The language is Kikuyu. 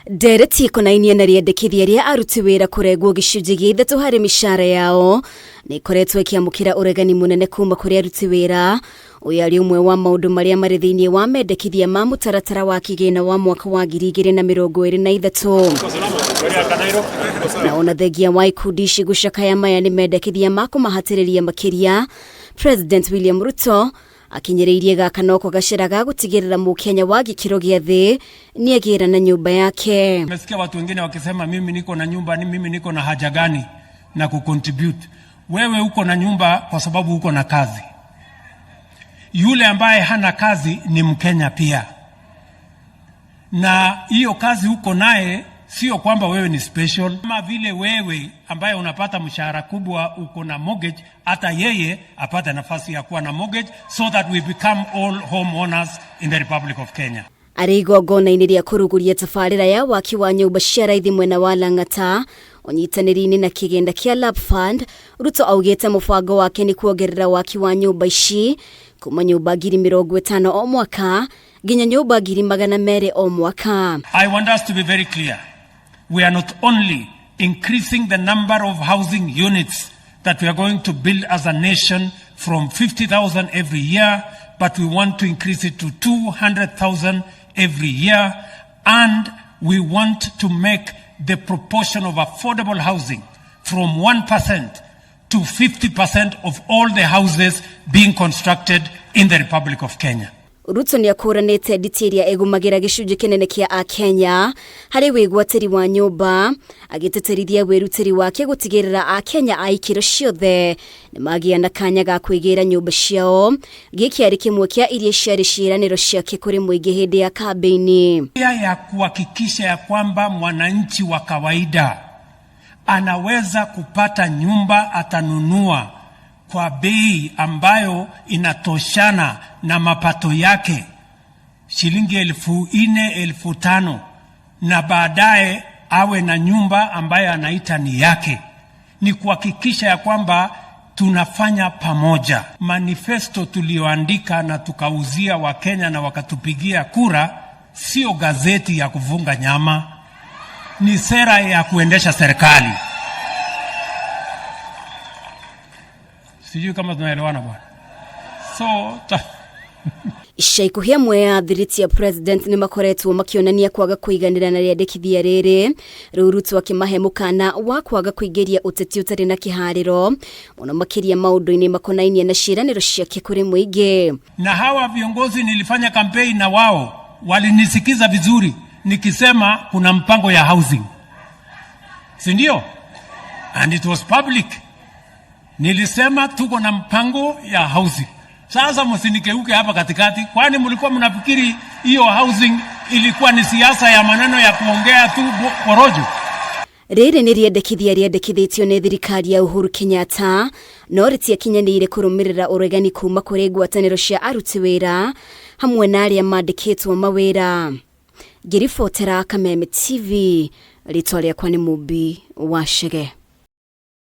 Ndereti ĩkonainie na rĩendekithia rĩa aruti wĩra kũrengwo gĩcunjĩ gĩa ithatũ harĩ mĩcara yao nĩ ĩkoretwo ĩkĩamũkĩra ũregani mũnene kuma kũrĩ aruti wĩra. Ũyũ arĩ ũmwe wa maũndũ marĩa marĩ thĩinĩ wa mendekithia ma mũtaratara wa kĩgĩna wa mwaka wa 2023. Na ona thengia wa ikundi ici gũcakaya maya nĩ mendekithia ma kũmahatĩrĩria makĩria, President William Ruto akinyĩrĩirie gaka noko gacĩra ga gũtigĩrĩra mũkenya wa gĩkĩro gĩa thĩ nĩagĩra na nyũmba yake. Nimesikia watu wengine wakisema mimi niko na nyumba, ni mimi niko na haja gani na kucontribute. Wewe uko na nyumba kwa sababu uko na kazi. Yule ambaye hana kazi ni Mkenya pia, na hiyo kazi uko naye sio kwamba wewe ni special. Kama vile wewe ambaye unapata mshahara kubwa uko na mortgage, hata yeye apate nafasi ya kuwa na mortgage, so that we become all homeowners in the Republic of Kenya. Arĩ igongona-inĩ rĩa kũrugũria tabarĩra ya waki wa nyũmba cia raithi mwena wa Lang'ata ũnyitanĩri-inĩ na kĩgĩna kĩa Lab Fund, Ruto augĩte mũbango wake nĩ kuongerera waki wa nyũmba ici kuma nyũmba 50,000 o mwaka nginya nyũmba 200,000 o mwaka. I want us to be very clear. We are not only increasing the number of housing units that we are going to build as a nation from 50,000 every year, but we want to increase it to 200,000 every year, and we want to make the proportion of affordable housing from 1% to 50% of all the houses being constructed in the Republic of Kenya. Ruto nĩ akũranĩte nditi ĩrĩa ĩgũmagĩra gĩcunjĩ kĩnene kĩa Akenya harĩ wĩgwatĩri wa nyũmba, agĩtĩtĩrithia wĩrutĩri wake gũtigĩrĩra Akenya a ikĩro ciothe nĩ magĩa na kanya ga kwĩgĩra nyũmba ciao. Gĩkĩ arĩ kĩmwe kĩa iria ciarĩ ciĩranĩro ciake kũrĩ mũingĩ hĩndĩ ya kambĩini. Ya kuhakikisha ya kwamba mwananchi wa kawaida anaweza kupata nyumba atanunua kwa bei ambayo inatoshana na mapato yake, shilingi 4,000, 5,000, na baadaye awe na nyumba ambayo anaita ni yake. Ni kuhakikisha ya kwamba tunafanya pamoja. Manifesto tuliyoandika na tukauzia Wakenya na wakatupigia kura sio gazeti ya kufunga nyama, ni sera ya kuendesha serikali. Sijui kama tunaelewana bwana. So Ica ikuhĩ amwe ya thiriti ya president nĩ makoretwo makĩonania kwaga kũiganĩra na rĩandĩkithia rĩrĩ, rĩu Ruto akĩmahe mũkana wa kwaga kũingĩria ũteti ũtarĩ na kĩharĩro mũno makĩria maũndũ-inĩ makonainie na ciĩranĩro ciake kũrĩ mũingĩ. Na hawa viongozi nilifanya kampeni na wao walinisikiza vizuri nikisema kuna mpango ya housing, si ndio? And it was public. Nilisema tuko na mpango ya housing. Sasa msinikeuke hapa katikati, kwani mlikuwa mnafikiri hiyo housing ilikuwa ni siasa ya maneno ya kuongea tu porojo? Rĩrĩ nĩ rĩendekithia rĩendekithĩtio nĩ thirikari ya Uhuru Kenyatta no rĩtiakinyanĩire kũrũmĩrĩra ũregani kuma kũrĩ ngwatanĩro cia aruti wĩra hamwe na arĩa mandĩkĩtwo mawĩra. Ngĩribotera Kameme TV, rĩtwa rĩakwa nĩ Mũmbi wa Chege.